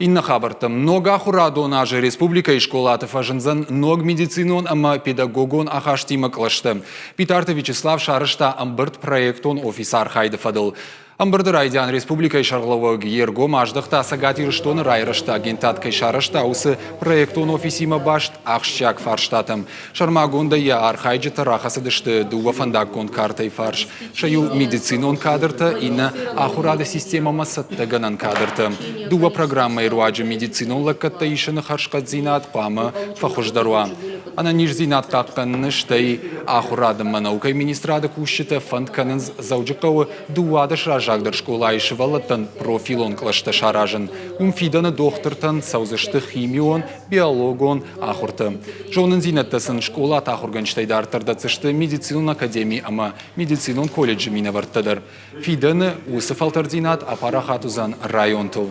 Иннӕ хабӕрттӕм. Ног ахуырадон азы республикӕйы скъолаты фӕзындзӕн ног медицинон ӕмӕ педагогон ахастимӕ кълӕстӕ. Битарты Вячеслав сарӕзта ӕмбырд проектон офисы архайды фӕдыл. Ӕмбырды райдиан республикӕйы сӕргълӕууӕг йе ргом аздӕхта Цӕгат Ирыстоны райрӕзты агентад кӕй сарӕзта, уыцы проектон офисимӕ баст ахсджиаг фарстатӕм. Сӕрмагондӕй йӕ архайджытӕ рахӕцыдысты дыууӕ фӕндаггонд картӕйы фарс. Сӕ иу медицинон кадртӕ, иннӕ ахуырады системӕмӕ цӕттӕгӕнӕн кадртӕ. Дыууӕ программӕйы руаджы медицинон лӕггӕдтӕ исыны хӕрзхъӕддзинад хъуамӕ фӕхуыздӕр уа. Ӕнӕниздзинад хъахъхъӕныны, стӕй ахуырады ӕмӕ наукӕйы министрады кусджытӕ фӕнд кӕнынц Дзӕуджыхъӕуы 12 раззагдӕр скъолайы сывӕллӕттӕн профилон кълӕстӕ саразын. Уым фидӕны дохтыртӕн цӕудзысты химион, биологон ахуыртӕ. Зонындзинӕдтӕ сын скъолаты ахуыргӕнджытӕй дарддӕр дӕтдзысты медицинон академи ӕмӕ медицинон колледжы минӕвӕрттӕ дӕр. Фидӕны уыцы фӕлтӕрддзинад апарахат уыдзӕн районтыл.